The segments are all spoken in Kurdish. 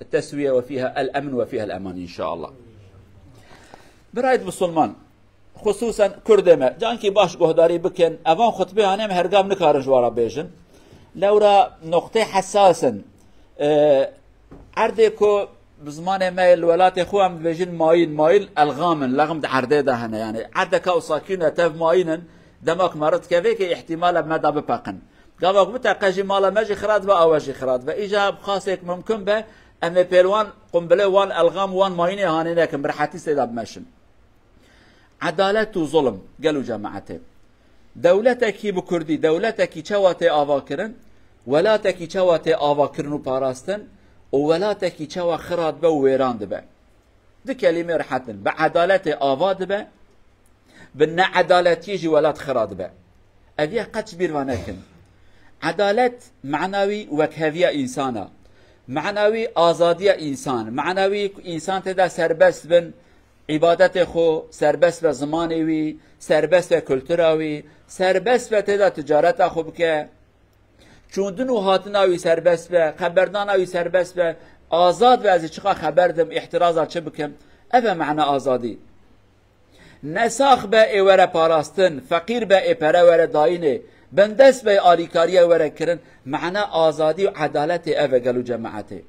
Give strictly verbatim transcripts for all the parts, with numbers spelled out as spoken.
التسوية وفيها الأمن وفيها الأمان إن شاء الله. Birayê musulman, xusûsen Kurdê me, cankî baş guhdarî bikin, evan xutbê hanê em hergam nikarin ji wara bêjin. Lewra noqtê hesas in. E, erdê ku bi zimanê me li welatê xwe em dibêjin mayîn, mayîn elxam in, lexm di erdê de hene. Yani erdeka û sakîn e, tev mayîn in, dema ku me rid kevê ke îhtîmal e me da bipeqin. Gava ku biteqe jî mala me jî xira dibe, awe jî xira dibe. Îja bi xasek mumkin be, em ê pêl wan qumbilê, wan elxam, wan mayînê hanê nekin, bi rehetî sêda bimeşin. Edalet û zulm, gel û cemaetê. Dewletekî bi kurdî, dewletekî çawa tê avakirin, welatekî çawa tê avakirin û parastin û welatekî çawa xira dibe û wêran dibe. Du kelîmê rehet in. Bi edaletê ava dibe, bi needaletiyê jî welat xira dibe. Ev yek qet ji bîr ve nekin. Edalet mana wî wekheviya însan e. Mana wî azadiya însan. Mana wî ku însan tê de serbest bin, îbadetê xwe, serbest be zimanê wî, serbest be kultura wî, serbest be tê de ticareta xwe bike. Çûndin û hatina wî serbest be, xeberdana wî serbest be, azad be, ez ê çiqa xeber dim, îhtiraza çi bikim. Ev e mana azadî. Ne sax be ê were parastin, feqîr be ê pere were dayînê, bindest be ê alîkariya were kirin. Mana azadî û edaletê ev e, gel û cemaetê.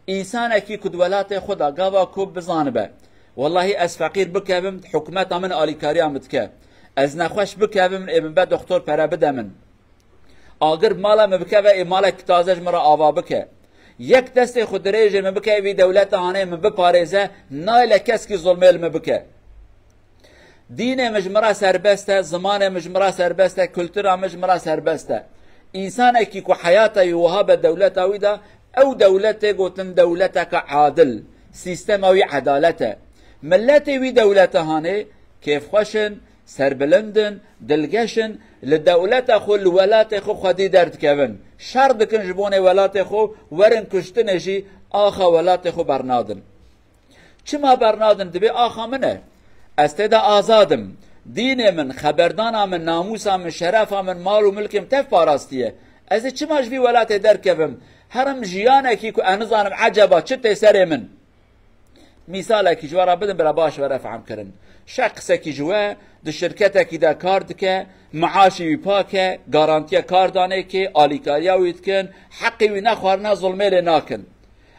Însanekî ku di welatê xwe de gava ku bizanibe, wellahî ez feqîr bikevim, hikûmeta min alîkariya min dike. Ez nexweş bikevim, ê min be doktor pere bide min. Agir mala min bikeve, ê malek taze ji min re ava bike. Yek destê xwe dirêjê min bike, vî dewleta hanê min biparêze, nayle keskî zulmê li min bike. Dînê min ji min re serbest e, zimanê min ji min re serbest e, kultura min ji min re serbest e. Însanekî ku heyata wî wiha be dewleta wî de, ew dewletê gotin dewleteke adil, sîstema wî edalet e. Miletê wî dewleta hanê kêfxweş in, serbilind in, dilgeş in, li dewleta xwe, li welatê xwe xwedî derdikevin. Şer dikin ji bonê welatê xwe, werin kuştinê jî axa welatê xwe bernadin. Çima bernadin? Dibê axa min e. Ez tê de azad im. Dînê min, xeberdana min, namûsa min, şerefa min, mal û milkê min tev parastiye. Ez ê çima ji vî welatê derkevim? Herim jiyanekî ku ez nizanim eceba çi tê serê min. Mîsalekî ji we re bidim, bira baş were fehm kirin. Şexsekî ji we di şirketekî de kar dike, meaşê wî pak e, garantiya kar danê kê, alîkariya wî dikin, heqê wî ne xwarina zulmê lê nakin.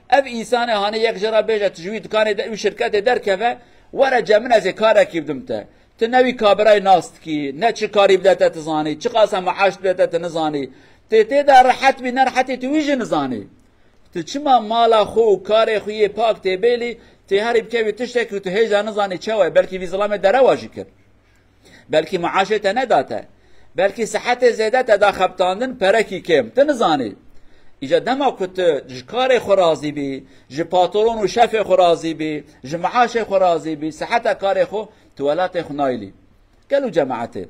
Ev însanê hanê yek ji re bêje, tu ji wî dikanê de, wî şirketê derkeve, were cem min, ez ê karekî bidim te. Tu ne wî kabirayê nas dikî, ne çi karî bide te tu zanî, çiqasa meaş dide te tu nizanî. Tê tê de rehet bî, nerehetî tu wî jî nizanî. Tu çima mala xwe û karê xwe yê pak tê bêlî, tê herî bikevî tiştekî û tu hêja nizanî çawa ye, belkî vî zilamê derewa jî kir. Belkî meaşê te neda te. Belkî sihetê zêde te da xebitandin, perekî kêm. Tu nizanî. Îca dema ku tu ji karê xwe razî bî, ji patron û şefê xwe razî bî, ji meaşê xwe razî bî, siheta karê xwe, tu welatê xwe naylî. Gel û cemaetê.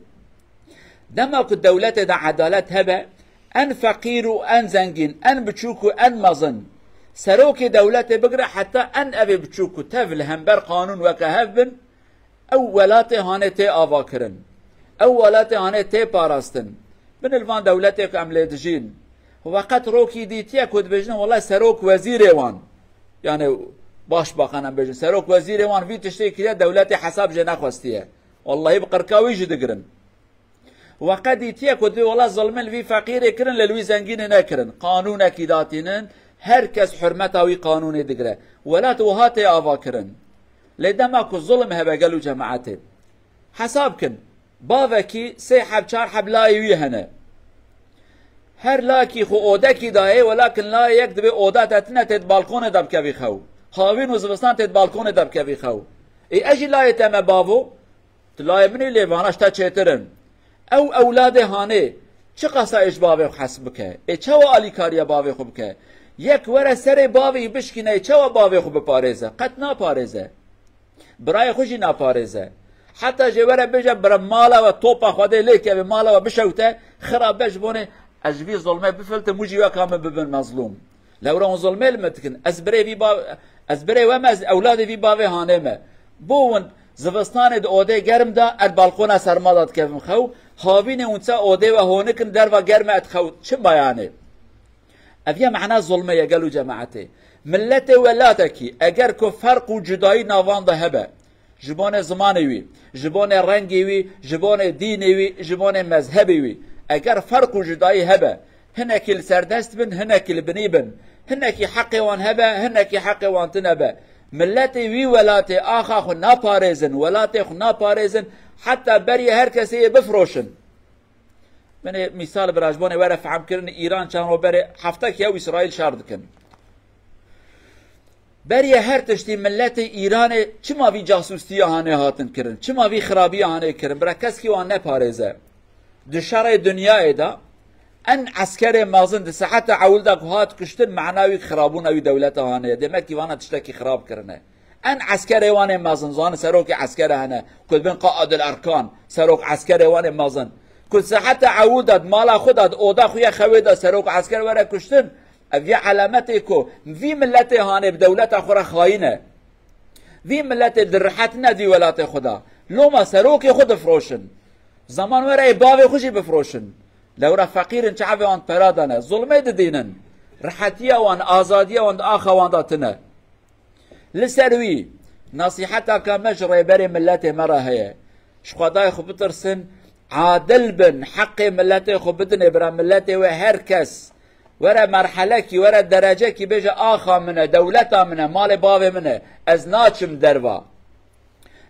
Dema ku dewletê de edalet hebe, en feqîr û en zengîn, en biçûk û en mezin, serokê dewletê bigire heta en evê biçûk ku tev li hember qanûn weke hev bin, ew welatê hanê tê avakirin. Ew welatê hanê tê parastin. Bin li van dewletê ku em lê dijîn. Weqet rokî dîtiye ku dibêjin, wela serok wezîrê wan. Yani baş bakan em bêjin. Serok wezîrê wan vî tiştê kiriye, dewletê hesab jê nexwestiye. Wellahî bi qirka wî jî digirin. Weqet dîtiye ku dibê wela zilmê li vî feqîrê kirin, lê li wî zengînê nekirin. Qanûnekî datînin, her kes hurmeta wî qanûnê digire. Welat wiha tê ava kirin. Lê dema ku zulm hebe gel û cemaetê. Hesab kin. Bavekî sê heb, çar heb layê wî hene. Her lakî xwe odekî dayê, welakin layê yek dibê oda te tine, tê di balkonê de bikevî xew. Havîn û zivistan tê di balkonê de bikevî xew. Ê, ez jî layê te me bavo, tu layê min î, lê vana ji te çêtir in. Ew ewladê hanê çiqasa ê ji bavê xwe hes bike? Ê çawa alîkariya bavê xwe bike? Yek were serê bavê wî bişkîne, ê çawa bavê xwe biparêze? Qet naparêze. Birayê xwe jî naparêze. Heta jê were bêje, bira mala we topa Xwedê lê keve, mala we bişewte, xira be ji bonê ez ji vî zulmê bifiltim, wî jî weka min bibin mezlûm. Lewra hûn zulmê li min dikin. Ez birê vî ba-, ez birê we me, ez ewladê vî bavê hanê me. Bo hûn zivistanê di odê germ de, ez balkona serma de dikevim xew, havînê hûn ça odê we honik in, derva germ e, ez dixew. Çi bayanê? Ev ya mana zulmê ye gel û cemaetê. Milletê welatekî eger ku ferq û cudayî navan de hebe, ji bonê zimanê wî, ji bonê rengê wî, ji bonê dînê wî, ji bonê mezhebê wî, eger ferq û cudayî hebe, hinekî li serdest bin, hinekî li binî bin, hinekî heqê wan hebe, hinekî heqê wan tine be, milletê wî welatê axa xwe naparêzin, welatê xwe naparêzin, heta berî her kesê yê bifiroşin. Min ê mîsal bira ji bonê were fehmkirin, Îran çend ro berê heftek ya û Îsraîl şer dikin. Beriye her tiştî milletê Îranê çima vî casûstiya hanê hatin kirin? Çima vî xirabiya hanê kirin? Bira keskî wan neparêze. Di şerê dinyayê de en eskerê mezin di seheta ewil de ku hat kuştin, mena wî xirabûna wî dewleta hanê ye. Demek kî vana tiştekî xirab kirine. En eskerê wan ê mezin, zan serokê eskere hene, ku dibin qaidul erkan, serok eskerê wan ê mezin. Ku seheta ewil de di mala xwe de, di oda xwe ya xewê de serok esker were kuştin, ev ya elametê ku vî milletê hanê bi dewleta xwe re xayîn e. Vî milletê di rihet ne vî welatê xwe de. Loma serokê xwe difiroşin. Zaman were ê bavê xwe jî bifiroşin. Lewra feqîr in, çavê wan pera de ne. Zulmê didînin. Rihetiya wan, azadiya wan di axa wan de tine. Li ser wî, nasîhetaka me ji rêberê miletê me re heye. Ji Xwedayê xwe bitirsin, adil bin, heqê miletê xwe bidinê bira miletê we her kes. Were merhelekî, were derecekî bêje, axa min e, dewleta min e, malê bavê min e, ez naçim derva.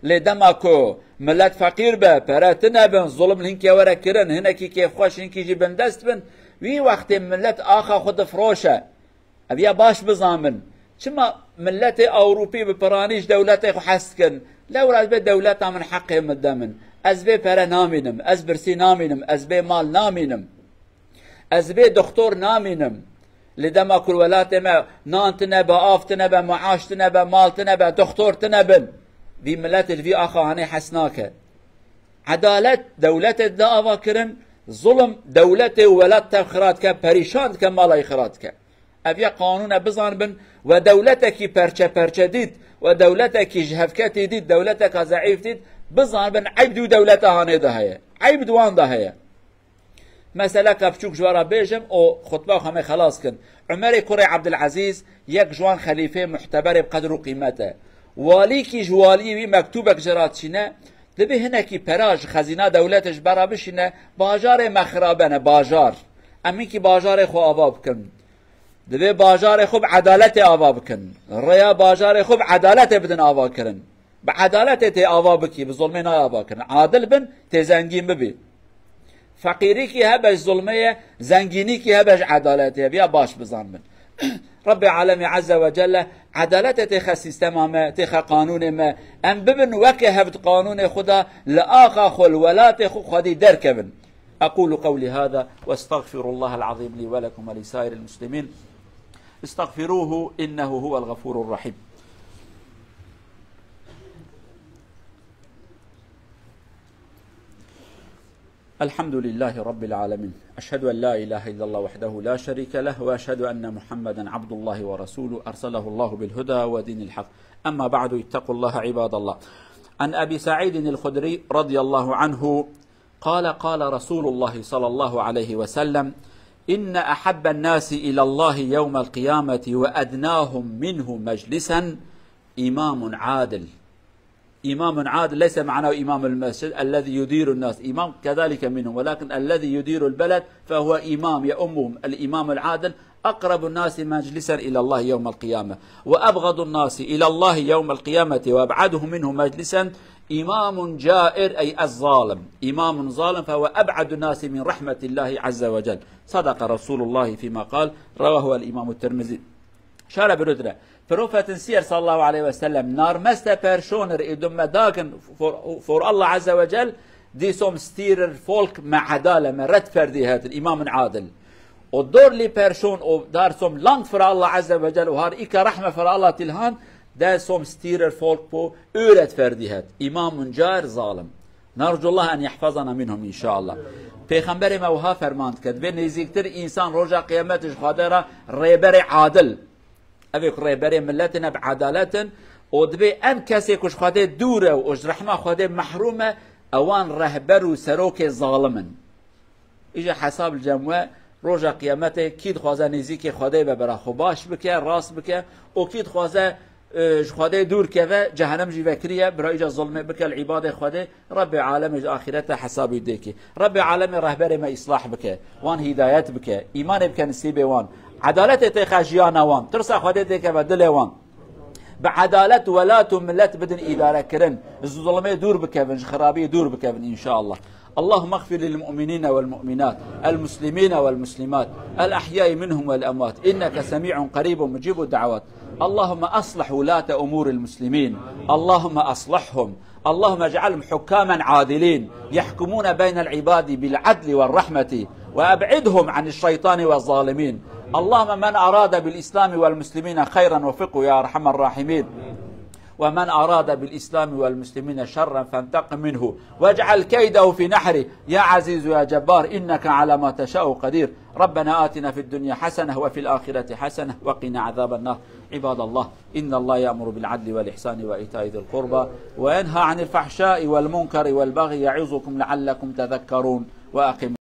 Lê dema ku milet feqîr be, pere tine bin, zulm hinkê were kirin, hinekî kêfxweş, hinkî jî bindest bin, wî wextê milet axa xwe difiroşe. Ev ya baş bizanbin. Çima miletê Ewropî bi piranî ji dewletê xwe hez dikin? Lewra bê dewleta min heqê min de min. Ez bê pere namînim, ez birsî namînim, ez bê mal namînim. Ez bê doktor namînim. Li dema ku welatê me nan tine be, av tine be, maaş tine be, mal tine be, doktor tine bin. Vî miletê li vî axa hanê hes nake. Edalet dewletê dide ava kirin, zulm dewletê û welat tev xira dike, perîşan dike, mala wî xira dike. Ev ya qanûn e bizanbin, we dewletekî perçe perçe dît, we dewletekî ji hevketî dît, dewleteka zeîf dît, bizanbin eyb di wî dewleta hanê de heye. Eyb di wan de heye. Meseleka piçûk ji we re bêjim û xutba xwe me xelas kin. Umerê kurê Ebdilezîz yek ji wan xelîfê muhteberê bi qedr û qîmet e. Walîkî ji waliyê wî mektûbek ji ra dişîne, dibê hinekî pera ji xezîna dewletê ji bera bişîne, bajarê me xirabe ne, bajar. Em hinkî bajarê xwe ava bikin. Dibê bajarê xwe bi edaletê ava bikin. Rêya bajarê xwe bi edaletê bidin ava kirin. Bi edaletê tê ava bikî, bi zulmê nayê ava kirin. Adil bin, tê zengîn bibî. Feqîrîkî hebe ji zulmê ye, zengînîkî hebe ji edaletê ye. Viya baş bizanbin. Rebbê Alemî Azze ve Celle edaletê têxe sîstema me, têxe qanûnê me. Em bibin weke hev di qanûnê xwe de, li axa xwe, li welatê xwe xwedî derkevin. أقول قولي هذا وأستغفر الله العظيم لي ولكم ولسائر المسلمين. استغفروه إنه هو الغفور الرحيم. الحمد لله رب العالمين. أشهد أن لا إله إلا الله وحده لا شريك له، وأشهد أن محمدا عبد الله ورسوله، أرسله الله بالهدى ودين الحق. أما بعد، اتقوا الله عباد الله. عن أبي سعيد الخدري رضي الله عنه قال: قال رسول الله صلى الله عليه وسلم: إن أحب الناس إلى الله يوم القيامة وأدناهم منه مجلسا إمام عادل. إمام عادل ليس معناه إمام المسجد الذي يدير الناس، إمام كذلك منهم، ولكن الذي يدير البلد فهو إمام يؤمهم، الإمام العادل أقرب الناس مجلسا إلى الله يوم القيامة، وأبغض الناس إلى الله يوم القيامة وأبعدهم منه مجلسا إمام جائر، أي الظالم، إمام ظالم، فهو أبعد الناس من رحمة الله عز وجل. صدق رسول الله فيما قال، رواه الإمام الترمذي. Şara birudre. Profetin siyer sallallahu aleyhi ve sellem narmeste personer idum me dakin for, for Allah azze ve cel, di som stirer folk me adale, me ret ferdî hetin, imamun adil. O dor li person o dar som langt for Allah azze ve cel, o har ika rahme for Allah tilhan, de som stirer folk po öret ferdî het. İmamun cair zalim. Narcullah en yahfazana minhum inşallah. Peyxemberê me wiha ferman dike, divê nêzîktir însan roja qiyamete ji Xwedê re rêberê adil. Ev ê ku rêberê miletê ne bi edalet in û divê em kesê ku ji Xwedê dûr e û ji rehma Xwedê mehrûm e, ewan rehber û serokê zalim in. Îja hesab li cem we Roja qiyametê kî dixwaze nêzîkê Xwedê be, bira xwe baş bike, rast bike, û kî dixwaze, e, ji Xwedê dûr keve, cehenem jî vekiriye, bira îca zulmê bike li îbadê Xwedê, Rebbê alemê ji axîrete hesabî dêkî. Rebbê alemê rehberê me îslah bike, wan hîdayet bike, îmanê bike nisîbê wan, edaletê têxe jiyana wan, tirsa Xwedê têkeve dilê wan. Bi edalet welat û millet bidin îdarekirin. Ji zulmê dûr bikevin, ji xirabiyê dûr bikevin înşallah. اللهم اغفر للمؤمنين والمؤمنات، المسلمين والمسلمات، الأحياء منهم والأموات، إنك سميع قريب مجيب الدعوات. اللهم أصلح ولاة أمور المسلمين، اللهم أصلحهم، اللهم اجعلهم حكاما عادلين يحكمون بين العباد بالعدل والرحمة، وأبعدهم عن الشيطان والظالمين. اللهم من أراد بالإسلام والمسلمين خيرا وفقه يا أرحم الراحمين، ومن أراد بالإسلام والمسلمين شرا فانتقم منه واجعل كيده في نحره يا عزيز يا جبار، إنك على ما تشاء قدير. ربنا آتنا في الدنيا حسنة وفي الآخرة حسنة وقنا عذاب النار. عباد الله، إن الله يأمر بالعدل والإحسان وإيتاء ذي القربى وينهى عن الفحشاء والمنكر والبغي يعظكم لعلكم تذكرون. وأقم